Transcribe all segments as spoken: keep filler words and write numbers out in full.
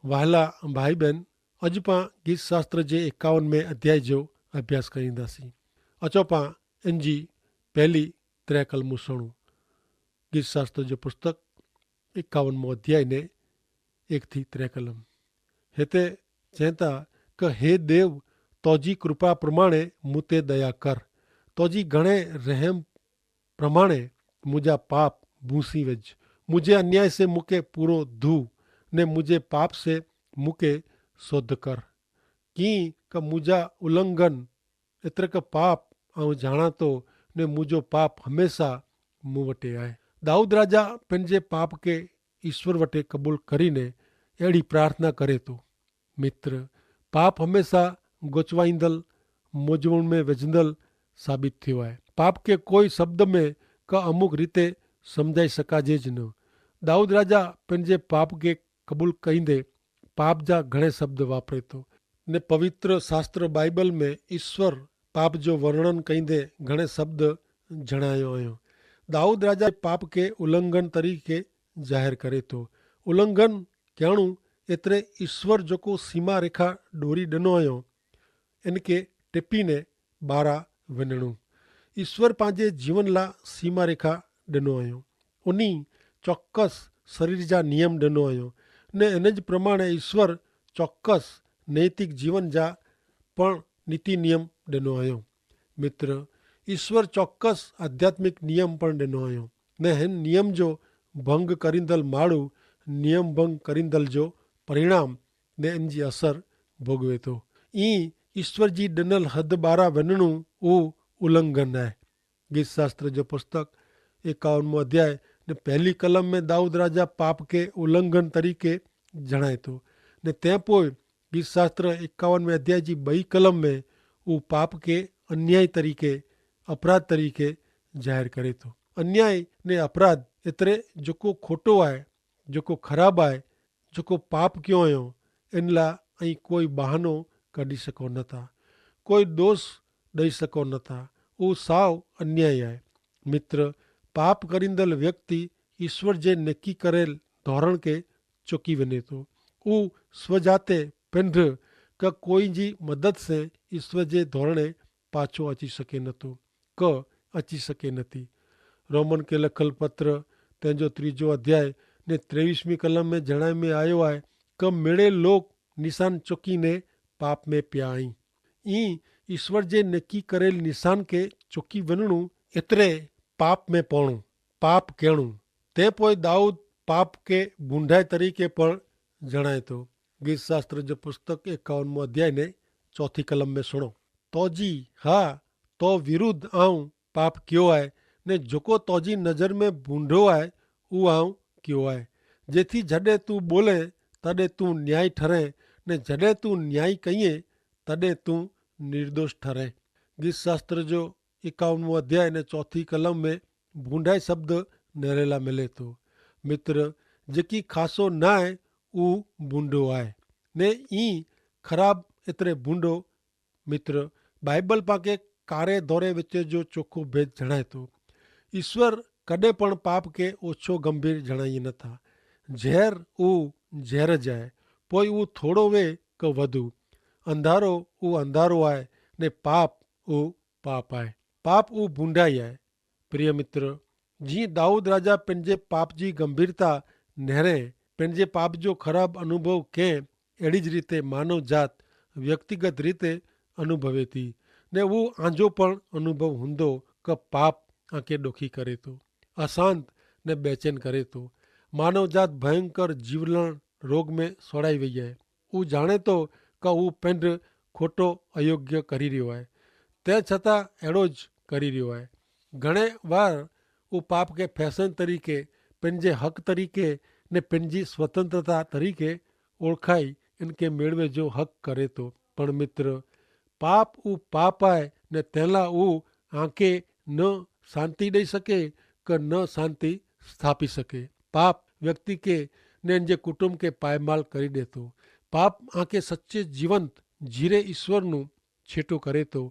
વહાલા ભાઈબેન, અજ પાં ગીતશાસ્ત્ર જે એકાવન મેં અધ્યાય જો અભ્યાસ કરીંદા સી. અચો પાં એનજી પહેલી ત્રે કલમું સણું. ગીતશાસ્ત્ર જો પુસ્તક એકાવન મો અધ્યાય ને એક થી ત્રે કલમ. હેતા ચેંતા કે હે દેવ, તોજી કૃપા પ્રમાણે મુતે દયા કર. તોજી ઘણે રહેમ પ્રમાણે મુજા પાપ ભૂંસી વજ. મુજે અન્યાય સે મુકે પૂરો ધૂ, ને મુજે પાપ સે મુકે શોધ કર. કિંક મુજા ઉલ્લંઘન એતરે કે પાપ આઉં જાણાતો, ને મુજો પાપ હમેંશા મુવટે આય. દાઉદ રાજા પેનજે પાપ કે ઈસ્વર વટે કબૂલ કરીને એડી પ્રાર્થના કરે તો. મિત્ર, પાપ હમેંશા ગોચવાઈંદલ મોજવણ મેં વેજંદલ સાબિત થયો આય. પાપ કે કોઈ શબ્દ મેં કા અમુક રીતે સમઝાઈ શકાજે જ ન. દાઉદ રાજા પેનજે પાપ કે કબૂલ કઈંદે પાપ જા ઘણે શબ્દ વાપરે તો. ને પવિત્ર શાસ્ત્ર બાઈબલ મેં ઈસ્વર પાપ જો વર્ણન કઈંદે ઘણે શબ્દ જણાયો અયો. દાઉદ રાજા પાપ કે ઉલ્લંઘન તરીકે જાહેર કરે તો. ઉલ્લંઘન કહેણું એતરે ઈસ્વર જોકો સીમા રેખા ડોરી ડનો અયો એન કે ટેપી ને બારા વનણું. ઈસ્વર પાંજે જીવન લા સીમા રેખા ડનો અયો. ઉની ચોક્કસ શરીર જા નિયમ ડનો અયો. ને એન જ પ્રમાણે ઈસ્વર ચોક્કસ નૈતિક જીવન જા પણ નીતિ નિયમ ડનો અયો. મિત્ર, ઈસ્વર ચોક્કસ આધ્યાત્મિક નિયમ પણ ડનો અયો. ને હેન નિયમ જો ભંગ કરીંદલ માળું નિયમ ભંગ કરીંદલ જો પરિણામ ને એન જી અસર ભોગવે તો. ઈ ઈસ્વર જી ડનલ હદ બારા વનણું ઉ ઉલ્લંઘન આય. ગીતશાસ્ત્ર જો પુસ્તક એકાવન મો અધ્યાય ને પહેલી કલમ મેં દાઉદ રાજા પાપ કે ઉલ્લંઘન તરીકે જણાયતો. ને તે પોય ગીતશાસ્ત્ર એકાવન મેં અધ્યાય જી બઈ કલમ મેં ઉપાપ કે અન્યાય તરીકે અપરાધ તરીકે જાહેર કરેતો. અન્યાય ને અપરાધ એતરે જોકો ખોટો આય, જોકો ખરાબ આય, જોકો પાપ ક્યો અયો, એનલા અહીં કોઈ બહાનો કડી સકો નતા, કોઈ દોષ દઈ સકો નતા. ઉસાવ અન્યાય આય. મિત્ર, પાપ કરીંદલ વ્યક્તિ ઈસ્વર જે નેકી કરેલ ધોરણ કે ચોકી વેને તો. ઉ સ્વજાતે પેંધ કે કોઈ જી મદદ સે ઈસ્વર જે ધોરણે પાછો અચી શકે નતો, કે અચી શકે નથી. રોમન કે લખલ પત્ર તેનજો ત્રીજો અધ્યાય ને ત્રેવીસમી કલમ મેં જણાય મેં આયો આય, કે મેળે લોક નિશાન ચોકી ને પાપ મેં પ્યાઈ. ઈ ઈસ્વર જે નેકી કરેલ નિશાન કે ચોકી વનણું એતરે પાપ મેં પોણું, પાપ કહેણું. તે પોય દાઉદ પાપ કે ભૂંડાય તરીકે પણ જણાયતો. ગીતશાસ્ત્ર જો પુસ્તક એકાવન મો અધ્યાય ને ચોથી કલમ મેં સુણો. તોજી હા, તો વિરુદ્ધ આઉં પાપ ક્યો આય, ને જોકો તોજી નજર મેં ભૂંડો આય ઉ આઉં ક્યો આય. જેથી જડે તું બોલે તદે તું ન્યાય ઠરે, ને જડે તું ન્યાય કહિએ તદે તું નિર્દોષ ઠરે. ગીતશાસ્ત્ર જો એકાવન મો અધ્યાય ને ચોથી કલમ મેં ભૂંડાય શબ્દ નરેલા મેલે તો. મિત્ર, જેકી ખાસો નાય ઉ ભૂંડો આય, ને ઈ ખરાબ એતરે ભૂંડો. મિત્ર, બાઈબલ પાકે કારે ધોરે વચ્ચે જો ચોખો ભેદ જણાયતો. ઈસ્વર કદે પણ પાપ કે ઓછો ગંભીર જણાયે નથા. ઝેર ઉ ઝેર જાય, પોય ઉ થોડો વે કે વધુ. અંધારો ઉ અંધારો આય, ને પાપ ઉ પાપ આય. પાપ ઉ ભૂંડાઈ આય. પ્રિય મિત્ર, જી દાઉદ રાજા પેનજે પાપ જી ગંભીરતા નહરે, પેનજે પાપ જો ખરાબ અનુભવ કે એડી જ રીતે માનવ જાત વ્યક્તિગત રીતે અનુભવે તી, ને ઉ આંજો પણ અનુભવ હુંદો કે પાપ આંકે ડોખી કરે તો, અશાંત ને બેચેન કરે તો. માનવ જાત ભયંકર જીવલણ રોગ મેં સોડાઈ વૈયા હૈ. ઉ જાણે તો કે ઉ પેંધ ખોટો અયોગ્ય કરી રહ્યો હૈ, તે છતાં એડો જ કરી રહ્યો હૈ. ઘણે વાર ઉ પાપ કે ફેસન તરીકે, પેનજે હક તરીકે ને પેનજી સ્વતંત્રતા તરીકે ઓળખાઈ એનકે મેળવે જો હક કરે તો. પણ મિત્ર, પાપ ઉ પાપ આય, ને તેલા ઉ આંકે ન શાંતિ દઈ શકે કે ન શાંતિ સ્થાપી શકે. પાપ વ્યક્તિ કે ને એનજે કુટુંબ કે પાયમાલ કરી દેતો. પાપ આંકે સચ્ચે જીવંત જીરે ઈસ્વરનું છેટો કરે તો,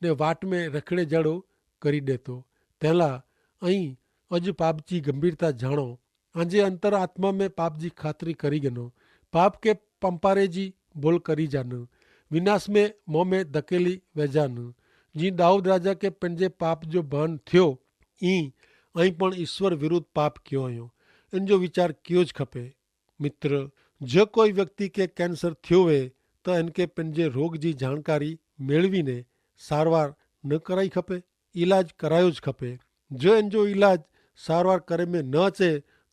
ને વાટ મેં રખડે જડો કરી દેતો. તેલા અહીં અજ પાપજી ગંભીરતા જાણો. આજે અંતર આત્મા મેં પાપજી ખાતરી કરી ગનો. પાપ કે પંપારે જી ભૂલ કરી જાન, વિનાશ મેં મોં મેં ધકેલી વેજાન. જી દાઉદ રાજા કે પન જે પાપ જો ભાન થ્યો, ઈ અહીં પણ ઈસ્વર વિરુદ્ધ પાપ ક્યો અયો. એન જો વિચાર ક્યો જ ખપે. મિત્ર, જો કોઈ વ્યક્તિ કે કેન્સર થ્યો વે, તો એન કે પન જે રોગ જી જાણકારી મેળવી ને સારવાર ન કરાઈ ખપે? ઇલાજ કરાયો જ ખપે. જો એન જો ઇલાજ સારવાર કરે મેં ન અચે,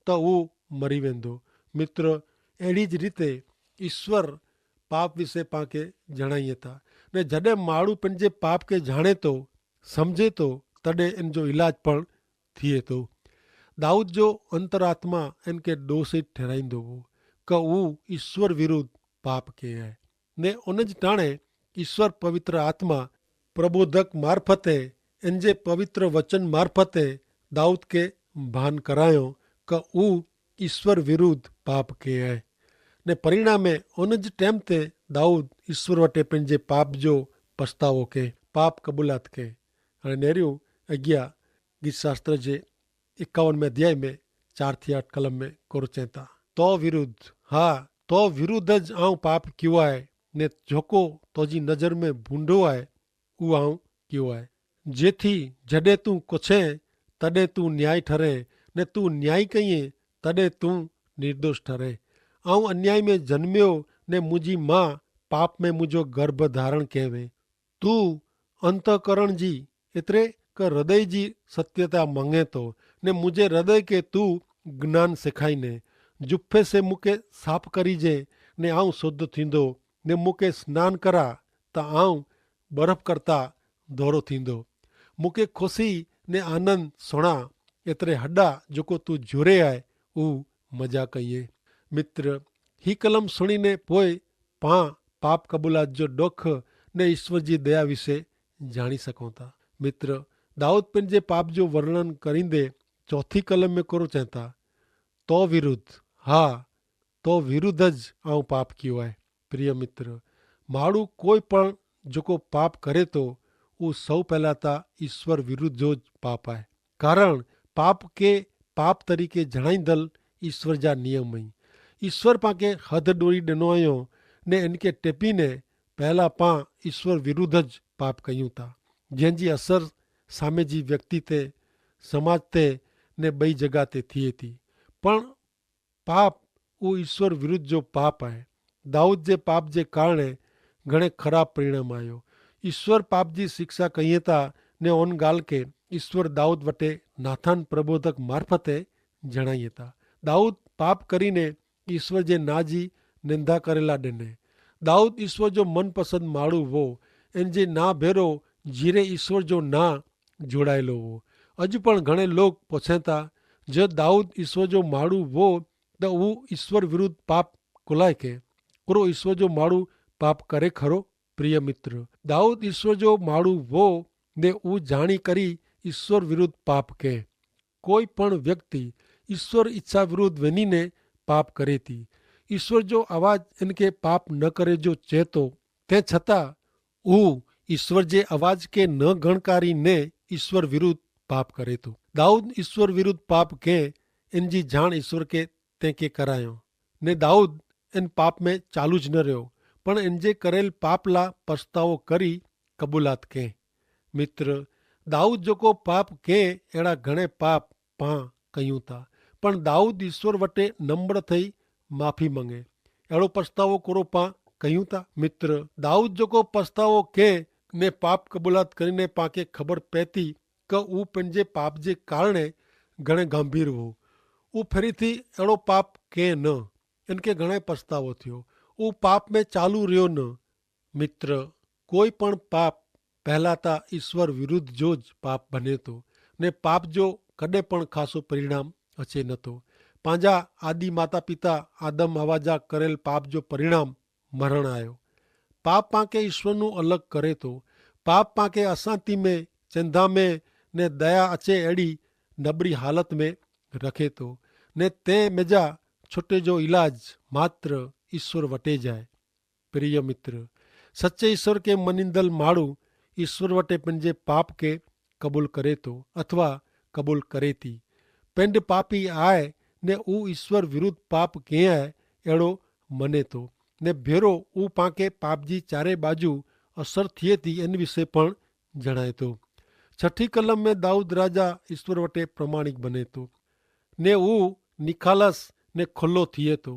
તો ઉં મરી વેંદો. મિત્ર, એડી જ રીતે ઈસ્વર પાપ વિશે પાંકે જણાઈ થા. ને જડે માણુ પન જે પાપ કે જાણે તો સમઝે તો, તદે એન જો ઇલાજ પણ થિયે તો. દાઉદ જો અંતરાત્મા એન કે દોષિત ઠેરાઈંદો હો, કે ઉં ઈસ્વર વિરુદ્ધ પાપ કે હૈ. ને ઉન જ ટાણે ઈસ્વર પવિત્ર આત્મા પ્રબોધક મારફતે, એન જે પવિત્ર વચન મારફતે દાઉદ કે ભાન કરાયો, કે ઉં ઈસ્વર વિરુદ્ધ પાપ કે હૈ. ને પરિણામે ઉન જ ટેમ તે દાઉદ ઈસ્વર વટે પન જે પાપ જો પસ્તાવો કે, પાપ કબૂલાત કે. અને નેર્યું અગિયા ગીતશાસ્ત્ર જે એકાવન મેં અધ્યાય મેં ચાર થી આઠ કલમ મેં કોરો ચેતા, તો વિરુદ્ધ, હા, તો વિરુદ્ધ જ આઉં પાપ કિવાય, ને જોકો તોજી નજર મેં ભૂંડો આય, ઉઆઉં કિવાય. જેથી જડે તું કોછે, તદે તું ન્યાય ઠરે, ને તું ન્યાય કહિયે, તદે તું નિર્દોષ ઠરે. આઉં અન્યાય મેં જન્મ્યો, ને મુજી મા પાપ મેં મુજો ગર્ભ ધારણ કહેવે. તું અંતકરણ જી એતરે કે હૃદય જી સત્યતા મંગે તો, ને મુઝે હૃદય કે તું જ્ઞાન સિખાઈ ને. જુફે સે મુકે સાફ કરી જે, ને આઉં શુદ્ધ થીંદો, ને મુકે સ્નાન કરા, તા આઉં બરફ કરતા ધોરો થીંદો. મુકે ખુશી ને આનંદ સુણા, એતરે હડા જોકો તું જોરે આય, ઉં મજા કહિયે. મિત્ર, હી કલમ સુણીને પોય પાં પાપ કબૂલાત જો ડોખ ને ઈસ્વર જી દયા વિશે જાણી સકોતા. મિત્ર, દાઉદ પન જે પાપ જો વર્ણન કરીંદે ચોથી કલમ મેં કરો ચેતા, તો વિરુદ્ધ, હા, તો વિરુદ્ધ જ આઉં પાપ કિયો આય. પ્રિય મિત્ર, માડૂ કોઈ પણ જોકો પાપ કરે તો ઉં સૌ પહેલા તા ઈસ્વર વિરુદ્ધ જો જ પાપ આય. કારણ પાપ કે પાપ તરીકે જણાઈંદલ ઈસ્વર જા નિયમ હૈં. ઈસ્વર પાંકે હદ ડોરી ડેનો આયો, ને એનકે ટેપી ને પહેલા પાં ઈસ્વર વિરુદ્ધ જ પાપ કહ્યું તા, જેન જી અસર સામે જી વ્યક્તિ તે, સમાજ તે, ને બઈ જગા તે થી થી. પણ પાપ ઉં ઈસ્વર વિરુદ્ધ જો પાપ આય. દાઉદ જે પાપ જે કારણે ઘણે ખરાબ પરિણામ આયો. ઈસ્વર પાપ જી શિક્ષા કહિયે તા, ને ઓન ગાલ કે ઈસ્વર દાઉદ વટે નાથાન પ્રબોધક મારફતે જણાઈ થા. દાઉદ પાપ કરીને ઈસ્વર જે ના જી નિંદા કરેલા દેને. દાઉદ ઈસ્વર જો મનપસંદ માડૂ વો, એન જે ના ભેરો જીરે ઈસ્વર જો ના જોડાયેલો વો. અજ પણ ઘણે લોક પોછે થા, જો દાઉદ ઈસ્વર જો માડૂ વો, તો ઉં ઈસ્વર વિરુદ્ધ પાપ કોલાય કે? કોરો ઈસ્વર જો માડૂ પાપ કરે ખરો? પ્રિય મિત્ર, દાઉદ ઈસ્વર જો માડૂ વો, ને ઉં જાણી કરી ઈસ્વર વિરુદ્ધ પાપ કે. કોઈ પણ વ્યક્તિ ઈસ્વર ઇચ્છા વિરુદ્ધ વેની ને પાપ કરે તી. ઈસ્વર જો અવાજ એનકે પાપ ન કરે જો ચેતો, તે છતાં ઉહ ઈસ્વર જે અવાજ કે ન ગણકારી ને ઈસ્વર વિરુદ્ધ પાપ કરે તો. દાઉદ ઈસ્વર વિરુદ્ધ પાપ કે એન જી જાણ ઈસ્વર કે તે કે કરાયો. ને દાઉદ એન પાપ મેં ચાલુ જ ન રહ્યો, પણ એન જે કરેલ પાપલા પસ્તાવો કરી કબૂલાત કે. મિત્ર, દાઉદ જોકો પાપ કે એડા ઘણે પાપ પાં કહ્યું તા, પણ દાઉદ ઈસ્વર વટે નમ્ર થઈ માફી મંગે. એડો પસ્તાવો કોરો પાં કહ્યું તા? મિત્ર, દાઉદ જોકો પસ્તાવો કે ને પાપ કબૂલાત કરીને પાંકે ખબર પૈતી કે ઉપને પાપ જે કારણે ઘણે ગંભીર હો, ઉપને ફેરી થી એડો પાપ કે ન, એનકે ઘણે પસ્તાવો થયો. ઉપાપ મેં ચાલુ રહ્યો ન. મિત્ર, કોઈ પણ પાપ પહેલાતા ઈસ્વર વિરુદ્ધ જો જ પાપ ભનેતો, ને પાપ જો કદે પણ ખાસો પરિણામ અચે નતો. પાંજા આદિ માતાપિતા આદમ હવા જા કરેલ પાપ જો પરિણામ મરણ આયો. પાપ પાંકે ઈસ્વરનું અલગ કરેતો. પાપ પાંકે અસાંતિ મેં, ચેંધા મેં, ને દયા અચે એડી નબરી હાલત મેં રખેતો. ને તે મેજા છોટે જો ઇલાજ માત્ર ઈસ્વર વટે જાય. પ્રિય મિત્ર, સચ્ચે ઈસ્વર કે મનિંદલ માડૂ ઈસ્વર વટે પન જે પાપ કે કબૂલ કરે તો અથવા કબૂલ કરે તી. પેંડ પાપી આય ને ઉં ઈસ્વર વિરુદ્ધ પાપ કે આય એડો મને તો, ને ભેરો ઉપાંકે પાપજી ચારે બાજુ અસર થિયે થી એન વિશે પણ જણાયતો. છઠી કલમ મેં દાઉદ રાજા ઈસ્વર વટે પ્રમાણિક બનેતો, ને ઉ નિખાલસ ને ખુલ્લો થિયેતો.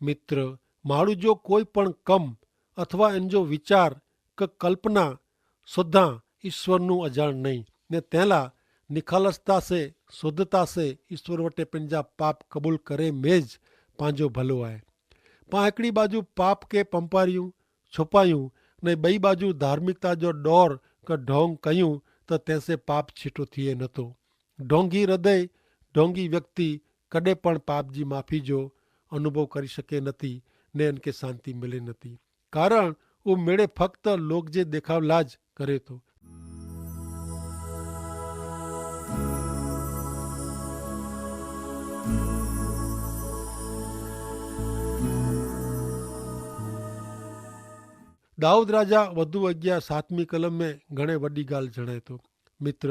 મિત્ર, માણુ જો કોઈ પણ કમ અથવા એન જો વિચાર કે કલ્પના સુધા ઈસ્વરનું અજાણ નહીં, ને તેલા નિખાલસતા સે, સુધતા સે ઈસ્વર વટે પંજા પાપ કબૂલ કરે મેં જ પાંજો ભલો આય. પાં હિકડી બાજુ પાપ કે પંપાર્યું, છુપાયું, ને બઈ બાજુ ધાર્મિકતા જો ડોર કે ઢોંગ કહ્યું, તો તેસે પાપ છીટો થિયે નતો. ઢોંગી હૃદય, ઢોંગી વ્યક્તિ કદે પણ પાપ જી માફી જો અનુભવ કરી શકે નથી, ને એનકે શાંતિ મિલે નથી. કારણ ઉમેડે ફક્ત લોક જે દેખાવલા જ કરે તો. દાઉદ રાજા વધુ અગિયા સાતમી કલમ મેં ઘણે વડી ગાલ જણાયતો. મિત્ર,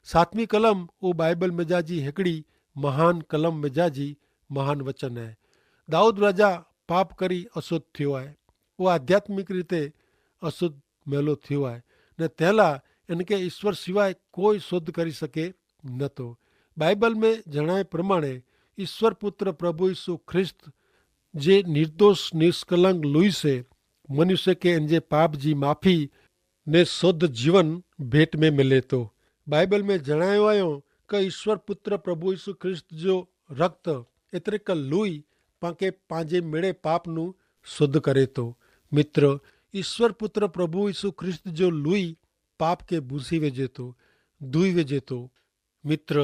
સાતમી કલમ ઉ બાઈબલ મેજાજી હેકડી મહાન કલમ મેજાજી મહાન વચન હૈ. દાઉદ રાજા પાપ કરી અશુદ્ધ થયો હૈ. ઉ આધ્યાત્મિક રીતે અશુદ્ધ મેલો થયો હૈ, ને તેલા એનકે ઈસ્વર સિવાય કોઈ શુદ્ધ કરી શકે નતો. બાઈબલ મેં જણાય પ્રમાણે ઈસ્વર પુત્ર પ્રભુ ઈસુ ખ્રિસ્ત જે નિર્દોષ નિષ્કલંક લુઈ સે મનુષ્ય કે એનજે પાપ જી માફી ને શુદ્ધ જીવન ભેટ મેં મિલે તો. બાઈબલ મેં જણાયો આયો કે ઈસ્વર પુત્ર પ્રભુ ઈસુ ખ્રિસ્ત જો રક્ત એતરે કે લુઈ પાંકે પાંજે મેળે પાપનું શુદ્ધ કરે તો. મિત્ર, ઈસ્વર પુત્ર પ્રભુ ઈસુ ખ્રિસ્ત જો લુઈ પાપ કે ભૂસી વેજે તો, ધુઈ વેજે તો. મિત્ર,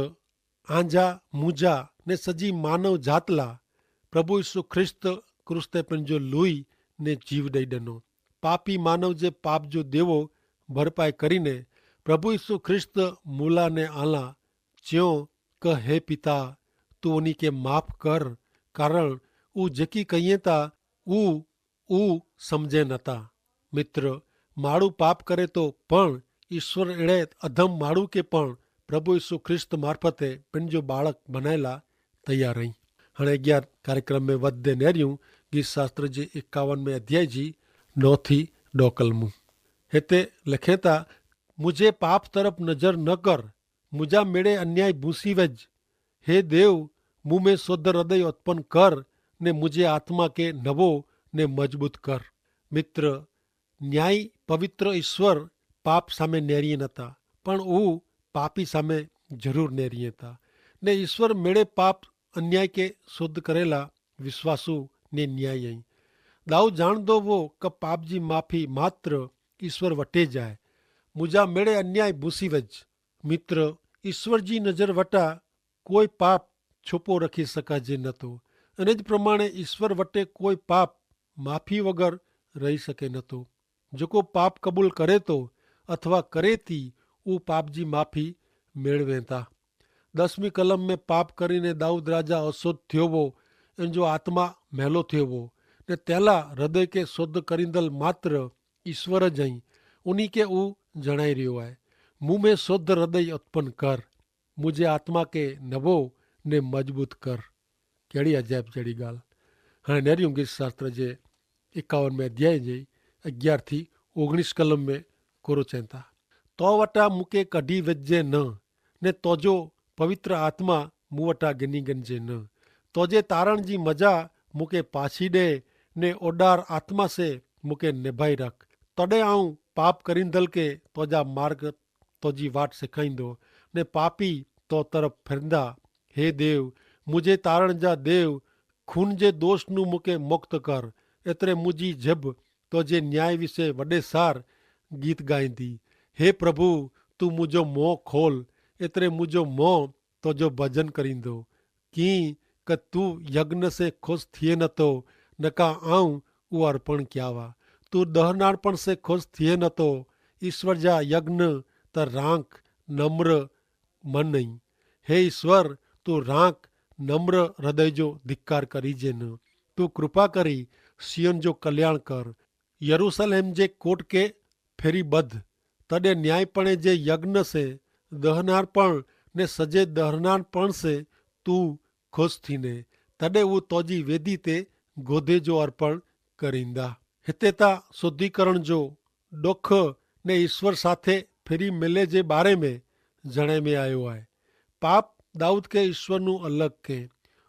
આંજા, મુજા ને સજી માનવ જાતલા પ્રભુ ઈસુ ખ્રિસ્ત ક્રૂસ તે પન જો લુઈ ને જીવ દઈ દનો. પાપી માનવ જે પાપ જો દેવો ભરપાઈ કરીને પ્રભુ ઈસુ ખ્રિસ્ત મુલા ને આલા ચ્યો કે હે પિતા, તું ઉની કે માફ કર, કારણ ઉ જેકી કહિયે તા ઉ ઉ સમઝે નતા. મિત્ર, માડૂ પાપ કરે તો પણ ઈસ્વર એડે અધમ માડૂ કે પણ પ્રભુ ઈસુ ખ્રિસ્ત મારફતે પન જો બાળક બનાયેલા તૈયાર હૈં. હણે અગિયાર કાર્યક્રમ મેં વધે નેર્યું ગીત શાસ્ત્ર જે એકાવન મેં અધ્યાય જી નોથી ડોકલ મું હેતે લખેતા, મુઝે પાપ તરફ નજર ન કર, મુઝા મેડે અન્યાય ભૂસી વજ. હે દેવ, મુમે શોધ હૃદય ઉત્પન કર, ને મુઝે આત્મા કે નવો ને મજબૂત કર. મિત્ર, ન્યાયી પવિત્ર ઈસ્વર પાપ સામે નેરિયે નતા, પણ ઉહ પાપી સામે જરૂર નેરિયે તા. ને ઈસ્વર મેડે પાપ અન્યાય કે શોધ કરેલા વિશ્વાસુ ને ન્યાયી. દાઉ જાણ દો વો કે પાપ જી માફી માત્ર ઈસ્વર વટે જાય. મુઝા મેડે અન્યાય ભૂસી વજ. મિત્ર, ઈસ્વર જી નજર વટા કોઈ પાપ છોપો રખી સકાજે નતો. અને જ પ્રમાણે ઈસ્વર વટે કોઈ પાપ માફી વગર રહી શકે નતો. જોકો પાપ કબૂલ કરે તો અથવા કરે તી ઉપાપ જી માફી મેળવે તા. દસમી કલમ મેં પાપ કરીને દાઉદ રાજા અસોધ થયો વો, એન જો આત્મા મહેલો થયો વો, ને તેલા હૃદય કે શોધ કરીંદલ માત્ર ઈસ્વર જ અહીં. ઉની કે ઉં જણાઈ રહ્યો આય, મું મેં શોધ હૃદય ઉત્પન કર, મુઝે આત્મા કે નવો ને મજબૂત કર. કહેડી અજાયબ જેડી ગાલ. હણે નેરી ઉંગી શાસ્ત્ર જે એકાવન મેં અધ્યાય જે અગિયાર થી ઓગણીસ કલમ મેં કોરો ચેંતા, તો વટા મુકે કઢી વજ્જે ન, ને તોજો પવિત્ર આત્મા મુવટા ગની ગનજે ન. તોજે તારણ જી મજા મુકે પાછી દે, ને ઓડાર આત્મા સે મુકે નેભાઈ રખ. તડે આઉં પાપ કરીંદલ કે તોજા માર્ગ તોજી વાટ સિખાઈંદો, ને પાપી તો તરફ ફેરંદા. હે દેવ, મુઝે તારણ જા દેવ, ખૂન જે દોષ નું મુકે મુક્ત કર. એતરે મુઝી જેબ તોજે ન્યાય વિશે વડે સાર ગીત ગાઈંદી. હે પ્રભુ, તું મુઝો મોં ખોલ, એતરે મુઝો મોં તોજો ભજન કરીંદો. કિંક તું યજ્ઞ સે ખુશ થિયે નતો, નકા આઉં ઉ અર્પણ ક્યાવા. તું દહનાર્પણ સે ખુશ થિયે નતો. ઈસ્વર જા યજ્ઞ ત રાંક નમ્ર મન નહીં. હે ઈસ્વર, તું રાંક નમ્ર હૃદય જો ધિક્કાર કરી જે ન. તું કૃપા કરી સિયોન જો કલ્યાણ કર, યરૂસલેમ જે કોટ કે ફેરી બધ. તદે ન્યાયીપણે જે યજ્ઞ સે દહનાર્પણ ને સજે દહનાર્પણ સે તું ખુશ થીને, તદે ઉં તોજી વેદી તે ગોધે જો અર્પણ કરીંદા. હિતે તા શુદ્ધિકરણ જો ડોખ ને ઈસ્વર સાથે ફિરી મિલે જે બારે મેં જણાઈ મેં આયો આય. પાપ દાઉદ કે ઈસ્વરનું અલગ કે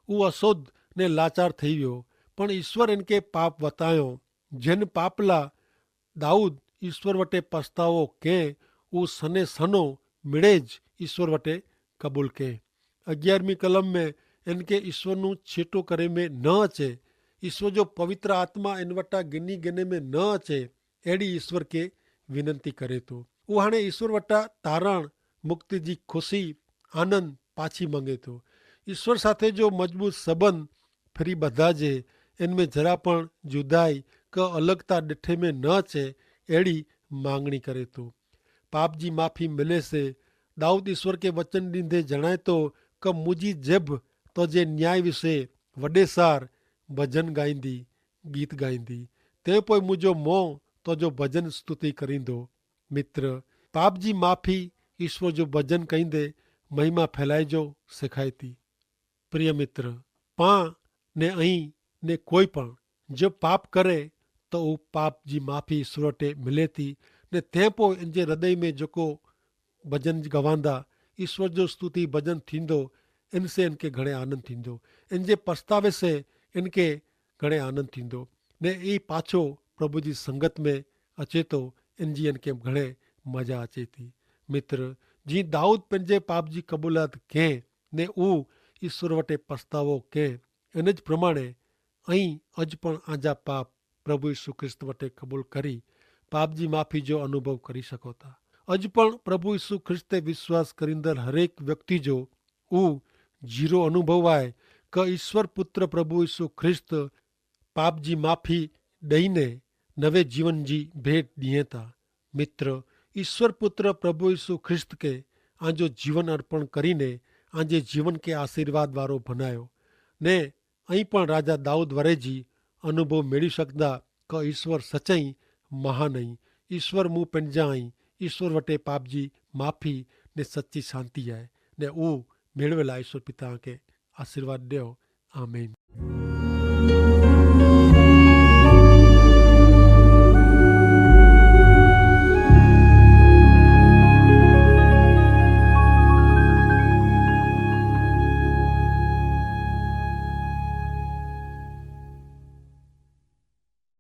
ઉં અશુદ્ધ ને લાચાર થઈ વ્યો. પણ ઈસ્વર એન કે પાપ વતાયો. જેન પાપલા દાઉદ ઈસ્વર વટે પસ્તાવો કે ઉં સને સનો મિડે જ ઈસ્વર વટે કબૂલ કે. અગિયારમી કલમ મેં એન કે ઈસ્વરનું છેટો કરે મેં ન અચે. ઈસ્વર જો પવિત્ર આત્મા એન વટા ગિની ગિને મેં ન અચે. એડી ઈસ્વર કે વિનંતી કરે તો ઉહાણે ઈસ્વર વટા તારણ મુક્તિ જી ખુશી આનંદ પાછી માંગે તો ઈસ્વર સાથે જો મજબૂત સંબંધ ફરી બધાજે. એન મેં જરા પણ જુદાઈ કે અલગતા ડેઠે મેં ન અચે. એડી માંગણી કરે તો પાપ જી માફી મિલે સે. દાઉદ ઈસ્વર કે વચન દીધે જણાયતો કે મુજી જેબ તો જે ન્યાય વિશે વડેસાર ભજન ગાઈંદી, ગીત ગાઈંદી. તે પોય મુજો મોં તો જો ભજન સ્તુતિ કરીંદો. મિત્ર, પાપ જી માફી ઈસ્વર જો ભજન કઈંદે મહિમા ફેલાઈ જો. સિખાયતી પ્રિય મિત્ર, પા ને અહીં ને કોઈ પણ જો પાપ કરે તો ઉપાપ જી માફી ઈસ્વર વટે મિલે થી. ને તે પોય એન જે હૃદય મેં જોકો ભજન ગવાંદા ઈસ્વર જો સ્તુતિ ભજન થીંદો. એન સે એન કે ઘણે આનંદ થીંદો. એન જે પસ્તાવે સે એન કે ઘણે આનંદ થીંદો. ને ઈ પાછો પ્રભુ જી સંગત મેં અચેતો. એન જી એન કે ઘણે મજા અચેતી. મિત્ર, જી દાઉદ પેનજે પાપ જી કબૂલાત કેહ ને ઉં ઈસ્વર વટે પસ્તાવો કેહ, એન જ પ્રમાણે અહીં અજ પણ આજા પાપ પ્રભુ ઈસુ ખ્રિસ્ત વટે કબૂલ કરી પાપ જી માફી જો અનુભવ કરી શકો તા. અજ પણ પ્રભુ ઈસુ ખ્રિસ્તે વિશ્વાસ કરીંદર હરેક વ્યક્તિ જો ઉં જીરો અનુભવ આય કે ઈસ્વર પુત્ર પ્રભુ ઈસુ ખ્રિસ્ત પાપ જી માફી દઈને નવે જીવન જી ભેટ દિયે તા. મિત્ર, ઈસ્વર પુત્ર પ્રભુ ઈસુ ખ્રિસ્ત કે આજો જીવન અર્પણ કરીને આજે જીવન કે આશીર્વાદ વારો ભનાયો. ને અહીં પણ રાજા દાઉદ વરે જી અનુભવ મેળવી શકદા કે ઈસ્વર સચાઈ મહાન અહીં. ઈસ્વર મું પેનજા અહીં. ઈસ્વર વટે પાપજી માફી ને સચી શાંતિ આય. ને ઉં મેળવેલા ઈસ્વર પિતા કે આશીર્વાદ દેવ. આમેન.